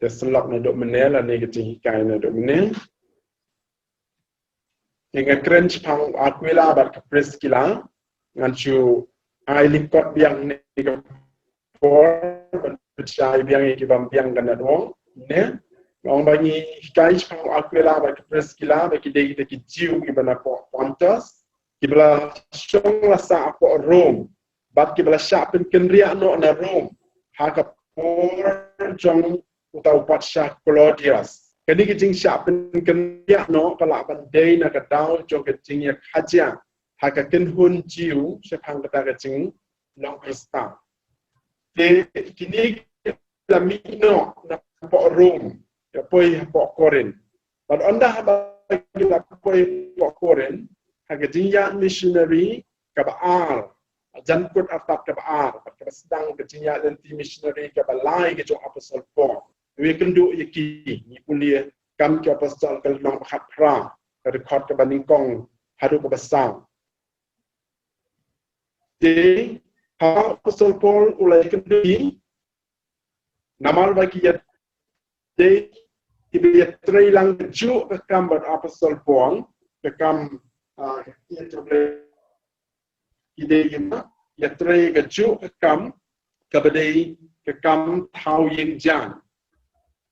ka sylloh naduh mynne lane ka jinghikai naduh mynne. Te nga kren shaphang u Aquila bad ka Priskila, ngan shu ai lyngkot biang ne ka por, ban pynshai biang ïa ki bym biang ka network, ne. Nga ong ba ngi hikai shaphang u Aquila bad ka Priskila, ba ki dei kita ki Jiw kiba na Pontus, kiba la shong la sah hapoh Rom, bad kiba la shah pynkynriah noh na Rom ha ka por jong uta u patsha Claudius. Kane ka jingshah pynkynriah noh ka lah ban dei na ka daw jong ka jingïakajia ha ka kynhun Jiw shaphang kata ka jinglong Khristan. Te kine ki la mih noh na poh Rom, ïa poi hapoh Korinth. Bad ynda haba ki la poi hapoh Korinth, ha ka jingïaid missionary kaba ar, jan kut artat kaba ar, bad kaba sdang ka jingïaid lynti missionary kaba lai ka jong u Apostol Paul. Ngi kynduh ïa ki, ngi pule Kam ki Apostol ka lynnong ba khatphra, ka dkhot kaba nyngkong haduh kaba saw. Te ha u Apostol Paul u la ïakynduh, namar ba ki ïa, te ki ïatrei lang kajuh ka kam bad u Apostol Paul, ka kam, ah, ka ïatrei, ki dei ki ma, ïatrei kajuh ka kam, kaba dei ka kam thaw ïing jan.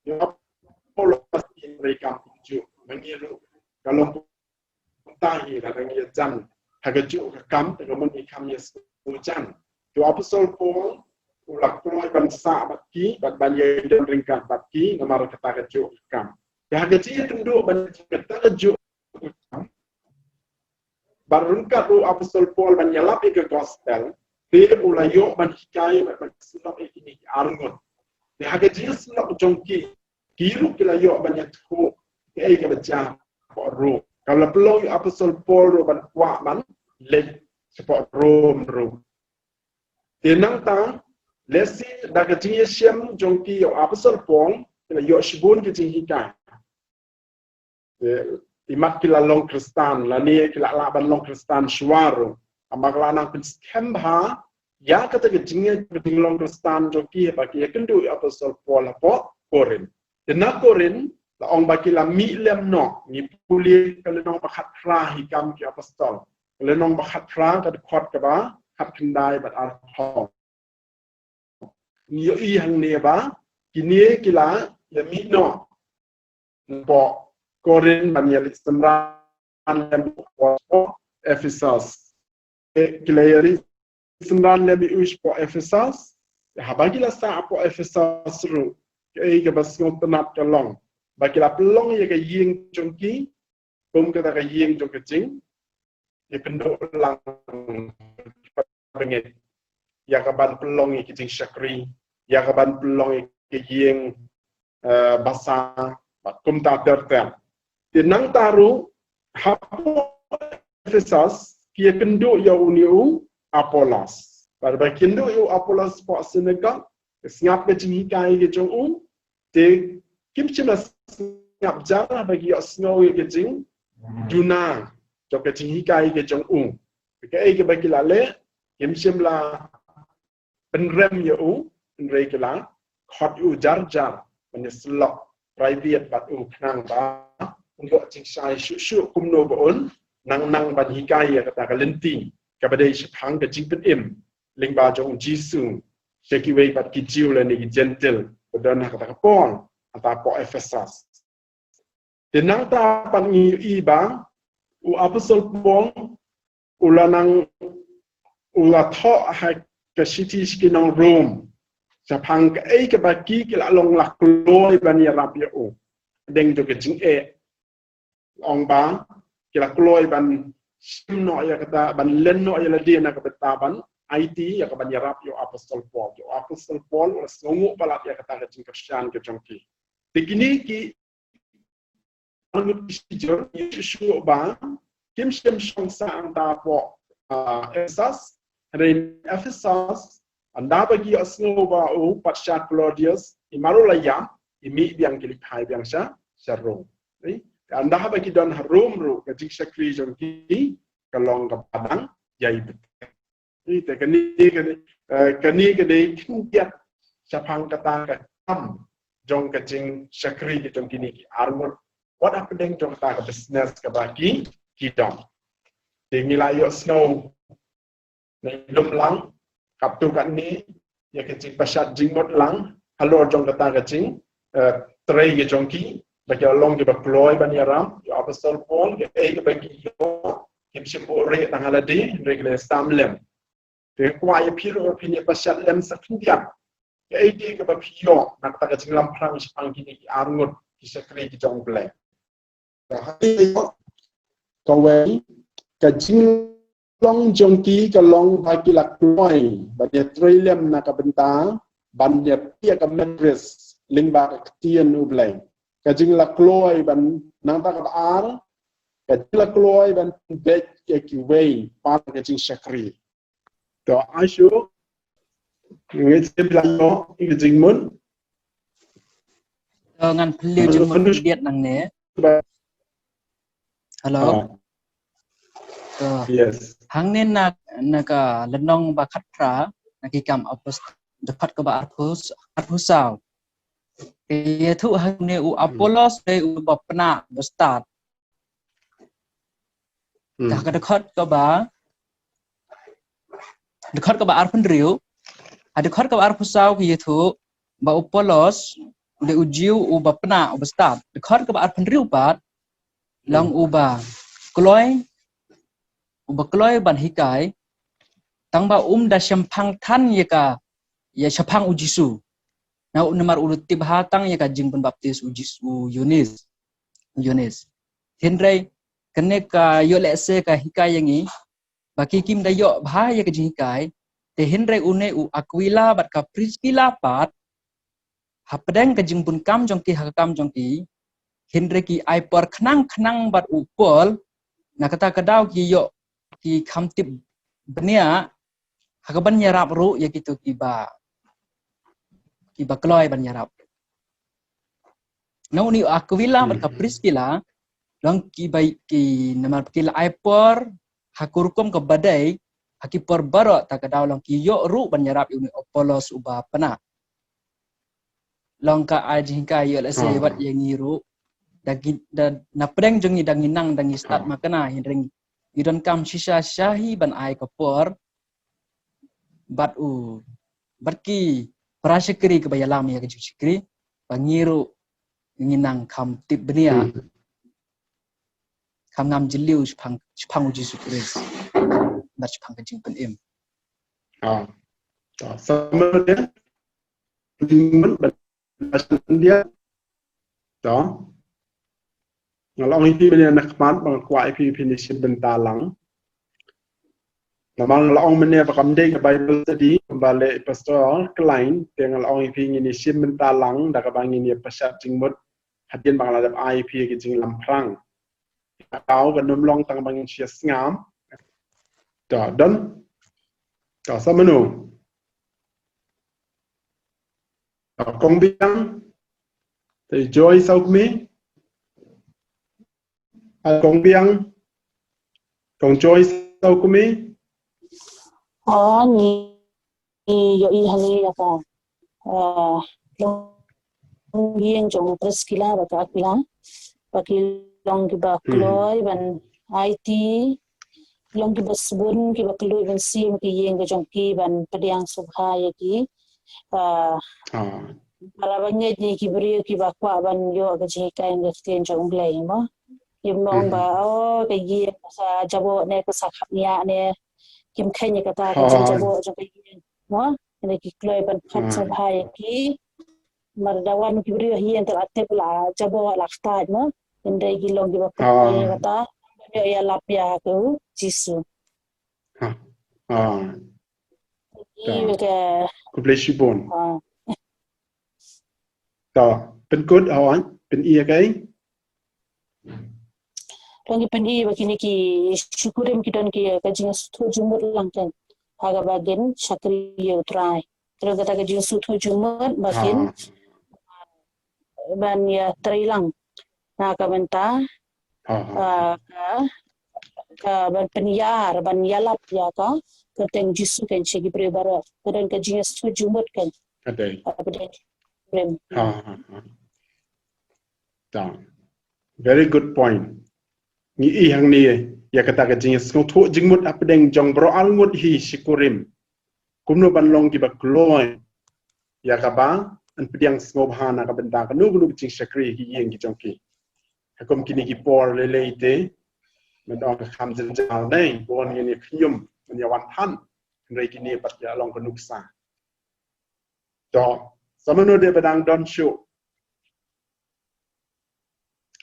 Ïa u Apostol u la ïatrei kam kumjuh, ma ngi ruh ka long kumta hi, lada ngi ïajan ha kajuh ka kam, te ka mut ngi kham ïasngewjan. Te u Apostol Paul u la kloi ban sah bad ki, bad ban ïadon ryngkat bad ki namar kata kajuh ka kam. Te ha ka jingïakynduh ban kata kajuh ka kam, bad ryngkat u Apostol Paul ban ïalap ïa ka gospel, te u la ïoh ban hikai bad ban sngewthuh ïa kine ki arngut. Te ha ka jingïasngewthuh jong ki, ki ruh ki la ïoh ban ïathuh kaei kaba jia hapoh Rom. Kaba la pynlong ïa u Apostol Paul ruh ban kwah ban leit shapoh Rom ruh. Te nangta, lehse da ka jingïashem jong ki ïa u Apostol Paul, ki la ïoh shibun ki jinghikai. Te imat ki la long Khristan, lane ki la lah ban long Khristan shuwa ruh. Namar ka la nang pynskhem bha ïa kata ka jingngeit, ka jinglong Khristan jong ki, ba ki ïakynduh ïa u Apostol Paul hapoh Korinth. Te na Korinth, la ong ba ki la mih lem noh, ngi pule ka lynnong ba khatphra Ki Kam ki Apostol. Ka lynnong ba khatphra, ka dkhot kaba khatkhyndai bad arphew. Ngi ïohi hangne ba kine ki la ïa mih noh hapoh Korinth ban ïaleit synran lem hapoh Ephesus. Ki la ïaleit synran lem ïa u shapoh Ephesus. Haba ki la sah hapoh Ephesus ruh, kaei kaba sngewtynnat ka long ba ki la pynlong ïa ka ïing jong ki kum kata ka ïing jong ka jing, ïakynduh lang bangeit, ïa kaban pynlong ïa ka jingshakri, ïa kaban pynlong ïa ka ïing, eh, basa, bad kumta ter ter. Te nangta ruh, hapoh Ephesus, ki ïakynduh ïa une u Apollos. Bad ba ki ïakynduh ïa u Apollos hapoh synagogue, ki sngap ka jinghikai ka jong u, te kim shym la sngap jar haba ki ïohsngew ïa ka jingduna jong ka jinghikai ka jong u. Kaei kaba ki la leh, kim shym la pynrem ïa u, hynrei ki la khot ïa u jar jar ban ïasyllok private bad u, khnang ba un ïoh jingshai shuh shuh kumno ba un nang nang ban hikai ïa kata ka lynti kaba dei shaphang ka jingpynim lyngba jong u Jisu sha kiwei pat ki Jiw lane ki Jentil ba don ha kata ka por, hangta hapoh Ephesus. Te nangta pat ngi ïohi ba u Apostol Paul u la nang, u la thoh ha ka shithi sha ki nong Rom shaphang kaei kaba ki, ki la long la kloi ban ïarap ïa u. Deng jong ka jingeh, ong ba ki la kloi ban shim noh ïa kata, ban len noh ïa lade na ka bynta ban aiti ïa kaban ïarap ïa u Apostol Paul. Ïa u Apostol Paul u la sngewnguh palat ïa kata ka jingkyrshan ka jong ki. Te kine ki arngut ki shijur, ngi shu shu ba kim shym shong sah hangta hapoh, ah, Ephesus. Hynrei Ephesus, ynda ba ki ïohsngew ba u patshat Claudius i mar u la ïap, i mih biang, ki leit phai biang sha, sha Rom. Ynda ba ki don ha Rom ruh, ka jingshakri jong ki ka long kaba dang ïai bteng. Te kane, kane, eh, kane ka dei khyndiat shaphang kata ka kam jong ka jingshakri ka jong kine ki arngut. Wat hapdeng jong kata ka business kaba ki, ki don. Te ngi la ïohsngew na i lum lang, katto katne, ïa ka jingpashat jingmut lang halor jong kata ka jing, eh, trei ka jong ki, ba ki long kiba kloi ban ïarap ïa u Apostol Paul, kaei kaba ki ïoh kim shym buhrieh tang ha lade, hynrei ki la sam lem. Te kwah ïa phi ruh phin ïa pashat lem sa khyndiat kaei kaei kaba phi ïoh na kata ka jinglamphrang shaphang kine ki arngut ki shakri ki jong U Blei. Ka hati ïoh kawei, ka jinglong jong ki ka long ba ki la kloi ban ïa trei lem na ka bynta ban ïa pynïaid ka met ris lyngba ka ktien U Blei. Ka jingla kloi ban, nangta kaba ar, ka jingla kloi ban beh ïa kiwei pat ka jingshakri. To, ai shu, ngi shu la ïoh ïa ka jingmut. To, ngan pynlong jingmut khyndiat nangne. Hello. Ah. To. Yes. Hangne na, na ka lynnong ba khatphra na Ki Kam Apost-, dkhot kaba arphew, arphew saw. Ïathuh hangne u Apollos dei uba pynah ba stad. Hmm. Ka, ka dkhot kaba, dkhot kaba arphew hynriew, ha dkhot kaba arphew saw ki ïathuh ba u Apollos dei u Jiw uba pynah uba stad. Dkhot kaba arphew hynriew pat, long uba kloi, uba kloi ban hikai, tang ba um da shemphang than ïa ka, ïa shaphang u Jisu. Na u namar u tip bha tang ïa ka jingpynbaptis u Jisu, u Ïoannis. Ïoannis. Hynrei kane ka ïoh lehse ka hikai ïa ngi ba ki kim da ïoh bha ïa ka jinghikai, te hynrei une u Akwila bad ka Priskila pat, hapdeng ka jingbun kam jong ki ha ka kam jong ki, hynrei ki ai por khnang khnang bad u Paul, na kata ka daw ki ïoh ki kham tip bniah ha kaban ïarap ruh ïa kito kiba, kiba kloi ban ïarap. Na une u Akwila bad ka Priskila, long kiba, ki namar ki la ai por ha ka rukom kaba dei, Ha ki por baroh ta ka daw long ki ïoh ruh ban ïarap ïa une u Apollos uba pynah. Long ka ai jinghikai ïoh lehse wat ïa ngi ruh. Da ngi, da na pdeng jong ngi da ngi nang da ngi stad ma kane hynrei ngi donkam shisha shisha hi ban ai ka por bad u, bad ki para shakri kiba ïalam ïa ka jingshakri ba ngi ruh ngi nang kham tip bniah, kham ngam jylliew shaphang, shaphang u Jisu Khrist bad shaphang ka jingpynim. Ah. Ta sama dia. India. Ta. Nga la ong ïa phi mynne na khmat ba nga kwah ïa phi phin ïa shim bynta lang. Namar nga la ong mynne ba kam dei ka Bible study ba leh Pastor Klein, te nga la ong ïa phi ngin ïa shim bynta lang da kaba ngin ïa pynshad jingmut hadien ba nga la dep ai ïa phi ka jinglamphrang. Ka daw kan ym long tang ba ngin shu ïa sngap. Ta don. Ta sa mano. Kong Biang. Te Joy Saukmi. Ah, Kong Biang. Kong Joy Saukmi. Ah, ni, ni ïohi hangne ïa ka. Ah, long ïing jong Priscilla bad ka Aquila. Ba ki long kiba kloi ban aiti. Long kiba sbun kiba kylluid ban siem ki ïing ka jong ki ban pdiang sngewbha ïa ki. Ah, para bangeit ne ki briew kiba kwah ban ïoh ka jinghikai na ka ktien jong U Blei mo. Kim ong ba oh ka ïing ka sa jaboh ne ka sa khapngiah ne. Kim kheiñ ïa kata ka jingjaboh jong ka ïing mo. Ne ki kloi ban khot sngewbha ïa ki. Mar da wan ki briew hi ïa te la tip la jaboh la kata mo. Hynrei ki long kiba kloi ïa kata. Ban ïoh ïalap ïa ka U Jisu. Ah. Ïa ka. God bless you, Bon. Ah. Ta, pynkut, hooid, pyn-i ïa kaei? Long ki pyn-i ba kine ki shi kurim ki don ki ka jingsngewthuh jingmut lang kein. Ha kaba kin shakri ïa U Trai. Ka don kata ka jingsngewthuh jingmut ba kin ban ïatrei lang na ka bynta ka, ka ban pynïar ban ïalap ïa ka kyrteng Jisu kein sha ki briew baroh. Ka don ka jingsngewthuh jingmut kein. Ka dei. Ka dei. Prim. Ha, ha, ha. Ta. Very good point. Ngi i hangne ïa kata ka jingsngewthuh jingmut hapdeng jong baroh arngut hi shi kurim. Kumno ban long kiba kloi ïa kaba yn pdiang sngewbha na ka bynta kano kano ka jingshakri ki ïing ki jong ki. Ha kum kine ki por lei lei te, mynta ka kham jynjar ne, bun ngin ïa khñium, ngin ïa wan than, hynrei kine pat ïa long ka nuksa. To, sa mano de ba dang don shuh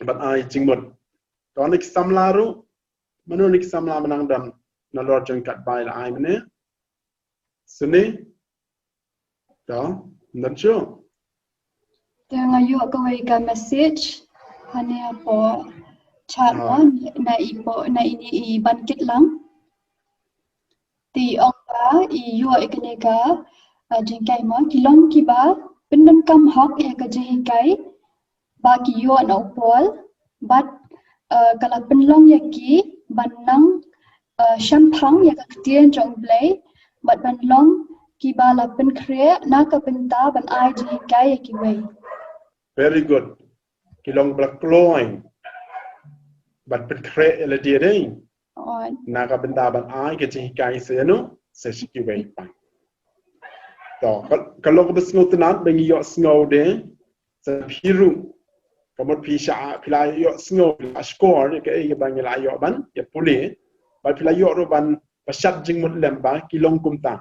ban ai jingmut? To, na ki samla ruh, mano na ki samla ba dang don nalor jong katba la ai mynne? Sini. To, don shuh. Te nga ïoh kawei ka message hangne hapoh chat mo, na i po, na ine i Bankitlang. Te i ong ba i ïoh ïa kane ka, ah, jinghikai mo, ki long kiba pyndonkam hok ïa ka jinghikai ba ki ïoh na u Paul, bad, ah, ka la pynlong ïa ki ban nang, ah, shemphang ïa ka ktien jong U Blei, bad ban long kiba la pynkhreh na ka bynta ban ai jinghikai ïa kiwei. Very good. Ki long ba la kloi ban pynkhreh ïa lade dei. Na ka bynta ban ai ka jinghikai sha ïano, sha kiwei pat. To, ka, ka long kaba sngewtynnat ba ngi ïohsngew de, sa phi ruh, ka mut phi sha, phi la ïohsngew, phi la shkor ïa kaei kaba ngi la ïoh ban ïa pule, bad phi la ïoh ruh ban pynshad jingmut lem ba ki long kumta.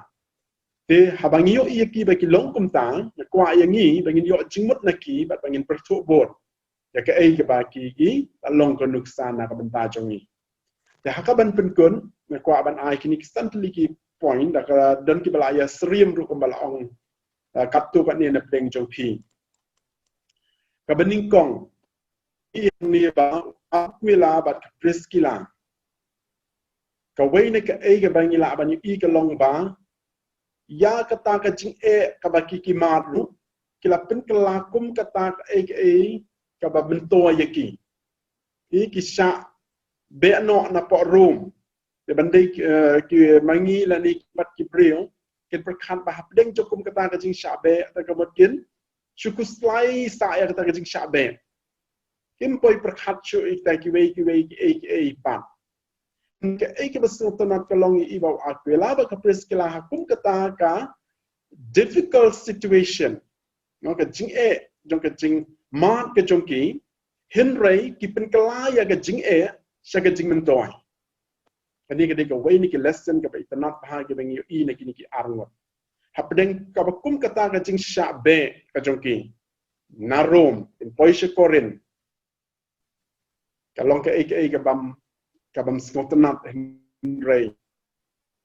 Te haba ngi ïohi ïa ki ba ki long kumta, nga kwah ïa ngi ba ngin ïoh jingmut na ki bad ba ngin pyrthuh bor ïa kaei kaba ki, ki la long ka nuksa na ka bynta jong ngi. Te ha kaba pynkut, nga kwah ban ai kine ki san tylli ki point, da ka don kiba la ïa syriem ruh kumba la ong, eh, katto katne na pdeng jong phi. Kaba nyngkong, i hangne ba u Aquila bad ka Priskila. Kawei na kaei kaba ngi lah ban ïohi ka long ba ïa kata ka jingeh kaba ki, ki mad ruh, ki la pynkylla kum kata kaei kaei kaba myntoi ïa ki. Ki, ki shah beh noh napoh Rom. Te ban dei, eh, ki ma ngi lane ki pat ki briew, kin pyrkhat ba hapdeng jong kum kata ka jingshah beh, ta ka mut kin shu khuslai sa ïa kata ka jingshah beh. Kim poi pyrkhat shuh ïa kita kiwei kiwei kiei kiei pat. Kaei kaba sngewtynnat ka long ïa i ba u Aquila bad ka Priskila ha kum kata ka difficult situation. Nga ka jingeh jong ka jingmad ka jong ki, hynrei ki pynkylla ïa ka jingeh sha ka jingmyntoi. Kane ka dei kawei na ki lesson kaba itynnat bha kaba ngi ïohi na kine ki arngut. Hapdeng kaba kum kata ka jingshah beh ka jong ki na Rom, kin poi sha Korinth, ka long kaei kaei kabym, kabym sngewtynnat, hynrei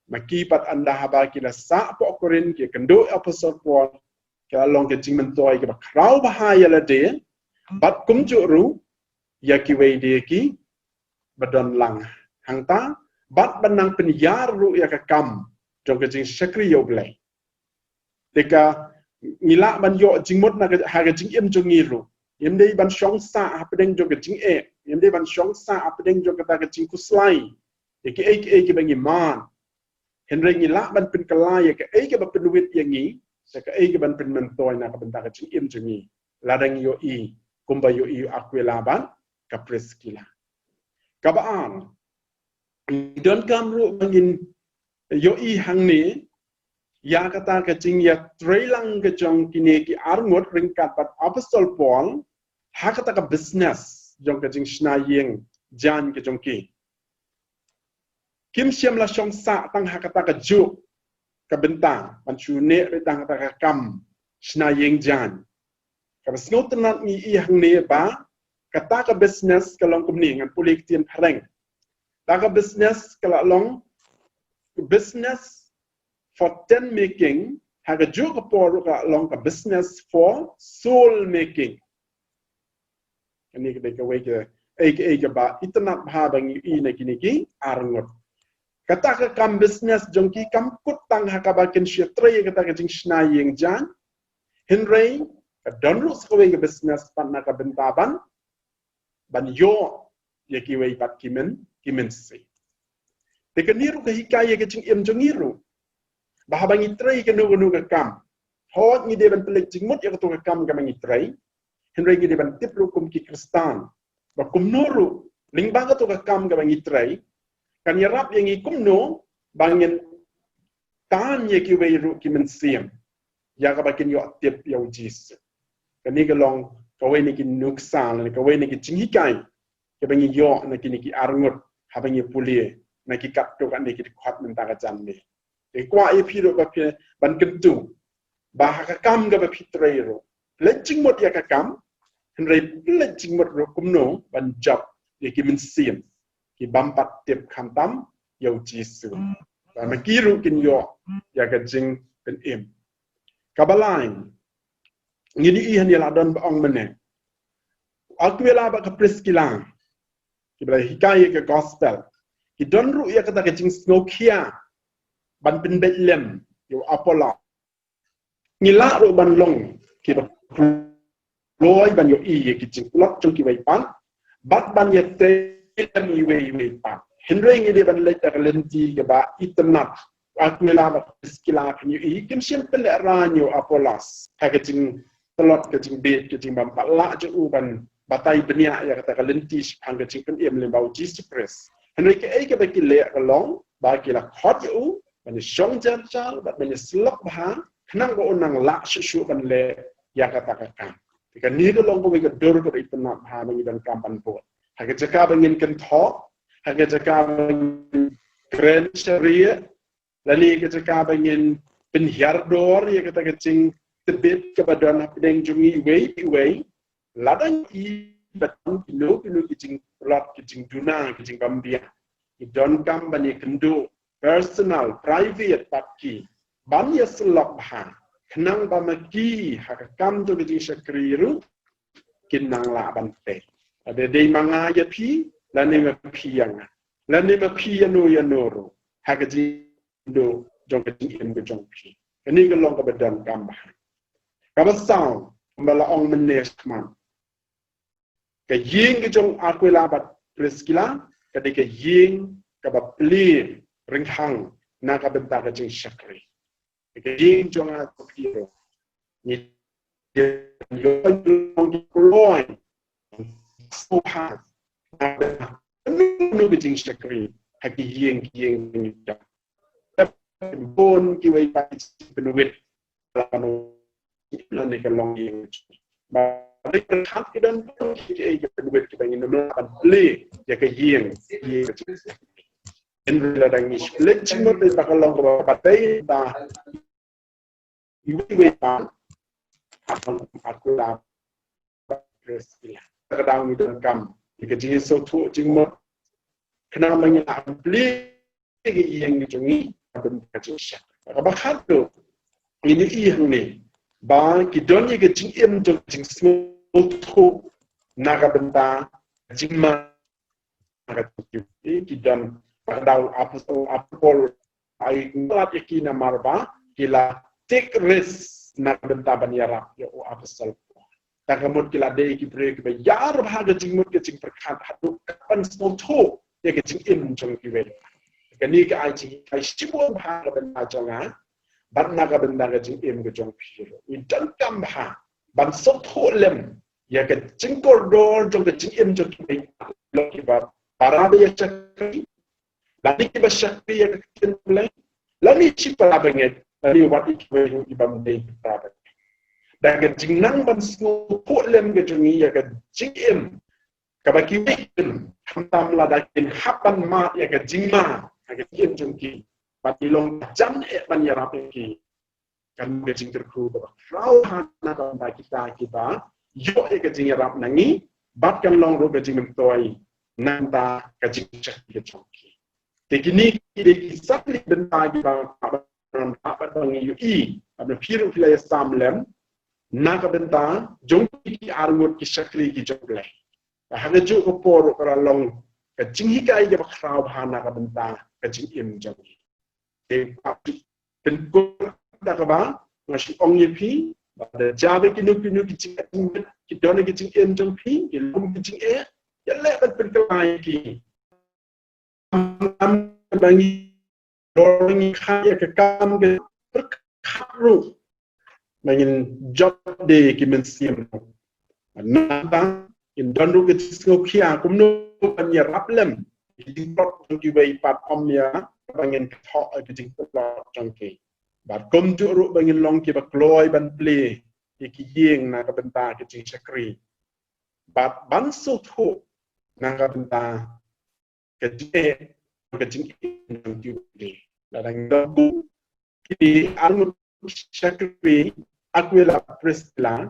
ma ki pat ynda haba ki la sah hapoh Korinth, ki kynduh Apostol Paul, ka la long ka jingmyntoi kaba khraw bha ïa lade bad kumjuh ruh ïa kiwei de kiba don lang hangta, bad ban nang pynïar ruh ïa ka kam jong ka jingshakri ïa U Blei. Te ka, ngi lah ban ïoh jingmut na ka, ha ka jingim jong ngi ruh. Ngim dei ban shong sah hapdeng jong ka jingeh, ngim dei ban shong sah hapdeng jong kata ka jingkhuslai ïa kiei kiei kiba ngi mad. Hynrei ngi lah ban pynkylla ïa kaei kaba pynwit ïa ngi sha kaei kaban pynmyntoi na ka bynta ka jingim jong ngi, lada ngi ïohi kumba ïohi u Aquila bad ka Priskila. Kaba ar, donkam ruh ba ngin ïohi hangne ïa kata ka jingïatreilang ka jong kine ki arngut ryngkat bad Apostol Paul ha kata ka business jong ka jingshna ïing jaiñ ka jong ki. Kim shym la shong sah tang ha kata kajuh ka bynta, ban shu neh beit tang ha kata ka kam shna ïing jaiñ. Kaba sngewtynnat ngi ïohi hangne ba kata ka business ka long kumne, ngan pule ktien phareng. Kata ka business ka la long business for tent making, ha kajuh ka por ka la long ka business for soul making. Kane ka dei kawei kaei kaei kaba itynnat bha ba ngi ïohi na kine ki arngut. Kata ka kam business jong ki kam kut tang ha kaba kin shu ïatrei kata ka jingshna ïing jaiñ, hynrei ka don ruh sa kawei ka business pat na ka bynta ban, ban ïoh ïa kiwei pat ki myn, ki mynsiem. Te kane ruh ka hikai ïa ka jingim jong ngi ruh, ba haba ngi trei kano kano ka kam, hooid ngi dei ban pynleit jingmut ïa kato ka kam kaba ngi trei, hynrei ngi dei ban tip ruh kum ki Khristan ba kumno ruh lyngba kato ka kam kaba ngi trei, kan ïarap ïa ngi kumno ba ngin tan ïa kiwei ruh ki mynsiem ïa kaba kin ïoh tip ïa U Jisu. Kane ka long kawei na ki nuksa lane kawei na ki jinghikai kaba ngi ïoh na kine ki arngut haba ngi pule na ki katto katne ki dkhot mynta ka janmiet. Te kwah ïa phi ruh ba phi, ban kyntu ba ha ka kam kaba phi trei ruh, pynleit jingmut ïa ka kam, hynrei pynleit jingmut ruh kumno ban jop ïa ki mynsiem ki bym pat tip khamtam ïa U Jisu, ba ma ki ruh kin ïoh ïa ka jingpynim. Kaba lai, ngin ïohi hangne la don ba ong mynne, Aquila bad ka Priskila, kiba la hikai ïa ka gospel, ki don ruh ïa kata ka jingsngewkhia ban pynbeit lem ïa u Apollos. Ngi lah ruh ban long kiba kloi ban ïohi ïa ki jingtlot jong kiwei pat bad ban ïatei lem ïa iwei ïa iwei pat, hynrei ngi dei ban leit da ka lynti kaba itynnat. Aquila bad Priskila, phin ïohi, kim shym pynlehraiñ ïa u Apollos ha ka jingtlot, ka jingbit, ka jingbym pat lah jong u ban batai bniah ïa kata ka lynti shaphang ka jingpynim lyngba U Jisu Khrist. Hynrei kaei kaba ki leh ka long ba ki la khot ïa u ban ïashong jar jar bad ban ïasyllok bha, khnang ba un nang lah shuh shuh ban leh ïa kata ka kam. Te kane ka long kawei ka dur kaba itynnat bha ba ngi donkam ban bud. Ha ka jaka ba ngin kynthoh, ha ka jaka ba ngin kren sha rieh, lane ka jaka ba ngin pynhiar dor ïa kata ka jingtbit kaba don hapdeng jong ngi iwei pa iwei, lada ngi i ba don kino kino ki jingtlot, ki jingduna, ki jingbymbiang, ngi donkam ban ïakynduh personal, private bad ki, ban ïasyllok bha, khnang ba ma ki ha ka kam jong ka jingshakri ruh kin nang lah ban tei. Lada dei ma nga ïa phi, lane ma phi ïa nga, lane ma phi ïano ïano ruh, ha ka jingduh jong ka jingim ka jong phi. Kane ka long kaba donkam bha. Kaba saw, kumba la ong mynne shakhmat, ka ïing ka jong Aquila bad Priskila ka dei ka ïing kaba plie rynghang na ka bynta ka jingshakri. Ka ïing jong nga ka plie. Ngi ïoh long ki kloi. Suha. Ngi ka jingshakri ha ki ïing ki ïing. Bun kiwei pat ki pynwit. Lane ka long ïing. Ba ri ka khat ki don ki ei ki pynwit ki ba ngin ym lah ban plie ïa ka ïing. Ynda la dang ngi splitting mut ba ka long ba ba dei ba iwei iwei ba. Aku la Priscilla. Ka dang ngi donkam ïa ka jingsngewthuh jingmut. Khnang ba ngin lah ban plie ïa ka ïing jong ngi. Ka bynta ka jingshakri. Kaba khatduh ngin ïohi hangne ba ki don ïa ka jingim jong ka jingsngewthuh na ka bynta ka jingma. Ki don ba ka dei u apostol, apostol ai ngat ïa ki namar ba ki la take risk na ka bynta ban ïarap ïa u apostol Paul. Tang ka mut ki la dei ki briew kiba ïar bha ka jingmut ka jingpyrkhat haduh ban sngewthuh ïa ka jingim jong kiwei. Kane ka ai jinghikai shibun bha ka bynta jong nga bad na ka bynta ka jingim ka jong phi ruh. Ngi donkam bha ban sngewthuh lem ïa ka jingkordor jong ka jingim jong kiwei, lane kiba para ba ïa shakri, lane kiba shakri ïa ka ktien Blei, lane shi para bangeit, lane wat ïa kiwei ruh kiba ym dei para bangeit. Da ka jingnang ban sngewthuh lem ka jong ngi ïa ka jingim kaba kiwei kin, khamtam lada kin hap ban mad ïa ka jingma ha ka jingim jong ki, bad ki long jan eh ban ïarap ïa ki. Kan long ka jingkyrkhu kaba khraw ha na ka bynta kita kiba ïoh ïa ka jingïarap na ngi, bad kan long ruh ka jingmyntoi na ka bynta ka jingshakri ka jong ki. Te kine ki dei ki san tylli ki bynta kiba, ba, ba, ba ngi ïohi, ba phi ruh phi la ïa sam lem na ka bynta jong ki, ki arngut ki shakri ki jong U Blei. Ba ha kajuh ka por ruh ka la long ka jinghikai kaba khraw bha na ka bynta ka jingim jong ki. Te ka pynkup da kaba nga shu ong ïa phi ba da jia ba kino kino ki jingeh, ki don ki jingeh jong phi, ki long ki jingeh, ïa leh ban pynkylla ïa ki. Ba ngi dor ngi kha ïa ka kam ka pyrkhat ruh ba ngin jop de ki mynsiem. Nangta ngin don ruh ka jingsngewkhia kumno ban ïarap lem ki jingtlot jong kiwei pat, ym ïa ba ngin thoh ïa ki jingtlot jong ki. Bad kumjuh ruh ba ngin long kiba kloi ban plie ïa ki ïing na ka bynta ka jingshakri. Bad ban sngewthuh na ka bynta ka jingeh, ka jingeh jong kiwei. Lada ngi don kum ki arngut shakri, Aquila, Priscilla,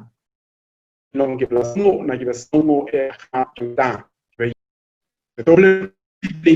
long kiba la sngew, na kiba sngew eh ha jong ta. Kiba, kiba